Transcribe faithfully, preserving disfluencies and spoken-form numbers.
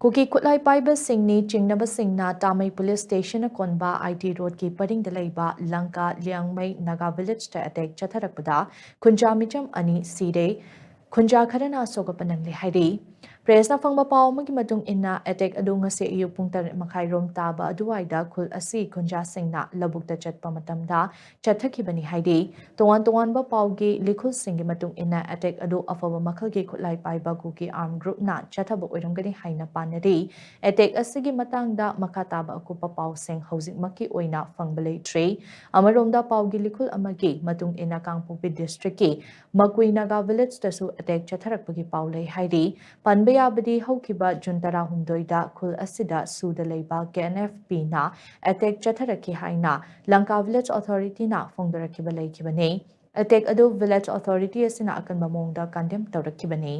ꯀꯨꯀꯤ ꯈꯨꯠꯂꯥꯏ ꯄꯥꯏꯕꯁꯤꯡꯅꯤ ꯆꯤꯡꯅꯕꯁꯤꯡꯅ ꯇꯥꯃꯩ police station ꯑꯀꯣꯟꯕ ꯑꯥꯏ T ꯔꯣꯗꯀꯤ ꯄꯔꯤꯡꯗ ꯂꯩꯕ Lanka Liangmai Naga ꯚꯤꯂꯦꯖꯇ attack ꯆꯠꯊꯔꯛꯄꯗ ꯈꯨꯟꯖꯥ ꯃꯤꯆꯝ ꯑꯅꯤ ꯁꯤꯔꯦ꯫ ꯈꯨꯟꯖꯥ ꯈꯔꯅ ꯑꯁꯣꯛ ꯑꯄꯟ ꯅꯪꯂꯦ ꯍꯥꯏꯔꯤ꯫ ꯄ꯭ꯔꯦꯁꯅ ꯐꯪꯕ ꯄꯥꯎ ꯑꯃꯒꯤ ꯃꯇꯨꯡ ꯏꯟꯅ, ꯑꯦꯇꯦꯛ ꯑꯗꯨ ꯉꯁꯤ ꯑꯌꯨꯛ ꯄꯨꯡ ꯇꯔꯦꯠ ꯃꯈꯥꯏ ꯔꯣꯝ ꯇꯥꯕ ꯑꯗꯨꯋꯥꯏꯗ ꯈꯨꯜ ꯑꯁꯤ ꯈꯨꯟꯖꯥꯁꯤꯡꯅ ꯂꯧꯕꯨꯛꯇ ꯆꯠꯄ ꯃꯇꯝꯗ ꯆꯠꯊꯈꯤꯕꯅꯤ ꯍꯥꯏꯔꯤ꯫ ꯇꯣꯉꯥꯟ ꯇꯣꯉꯥꯟꯕ ꯄꯥꯎꯒꯤ ꯂꯤꯈꯨꯜꯁꯤꯡꯒꯤ ꯃꯇꯨꯡ ꯏꯟꯅ, ꯑꯦꯇꯦꯛ ꯑꯗꯨ ꯑꯐꯕ ꯃꯈꯜꯒꯤ ꯈꯨꯠꯂꯥꯏ ꯄꯥꯏꯕ ꯀꯨꯀꯤ ꯑꯥꯔꯝ ꯒ꯭ꯔꯨꯞꯅ ꯆꯠꯊꯕ ꯑꯣꯏꯔꯝꯒꯅꯤ ꯍꯥꯏꯅ ꯄꯥꯅꯔꯤ꯫ ꯑꯦꯇꯦꯛ ꯑꯁꯤꯒꯤ ꯃꯇꯥꯡꯗ ꯃꯈꯥ ꯇꯥꯕ ꯑꯀꯨꯞꯄ ꯄꯥꯎꯁꯤꯡ ꯍꯧꯖꯤꯛꯃꯛꯀꯤ ꯑꯣꯏꯅ ꯐꯪꯕ ꯂꯩꯇ꯭ꯔꯤ꯫ ꯑꯃꯔꯣꯝꯗ, ꯄꯥꯎꯒꯤ ꯂꯤꯈꯨꯜ ꯑꯃꯒꯤ ꯃꯇꯨꯡ ꯏꯟꯅ, ꯀꯥꯡꯄꯣꯛꯄꯤ ꯗꯤꯁꯇ꯭ꯔꯤꯛꯀꯤ ꯃꯀꯨꯏ ꯅꯥꯒꯥ ꯚꯤꯂꯦꯖꯇꯁꯨ ꯑꯦꯇꯦꯛ ꯆꯠꯊꯔꯛꯄꯒꯤ ꯄꯥꯎ ꯂꯩ ꯍꯥꯏꯔꯤ꯫ ꯄꯟꯕ ꯌꯥꯕꯗꯤ, ꯍꯧꯈꯤꯕ ꯖꯨꯟ ꯇꯔꯥꯍꯨꯝꯗꯣꯏꯗ ꯈꯨꯜ ꯑꯁꯤꯗ ꯁꯨꯗ ꯂꯩꯕ ꯀꯦ ꯑꯦꯟ ꯑꯦꯐ ꯄꯤꯅ ꯑꯦꯇꯦꯛ ꯆꯠꯊꯔꯛꯈꯤ ꯍꯥꯏꯅ ꯂꯪꯀꯥ ꯚꯤꯂꯦꯖ ꯑꯣꯊꯣꯔꯤꯇꯤꯅ ꯐꯣꯡꯗꯣꯔꯛꯈꯤꯕ ꯂꯩꯈꯤꯕꯅꯤ꯫ ꯑꯦꯇꯦꯛ ꯑꯗꯨ ꯚꯤꯂꯦꯖ ꯑꯣꯊꯣꯔꯤꯇꯤ ꯑꯁꯤꯅ ꯑꯀꯟꯕ ꯃꯑꯣꯡꯗ ꯀꯟꯗꯦꯝ ꯇꯧꯔꯛꯈꯤꯕꯅꯤ꯫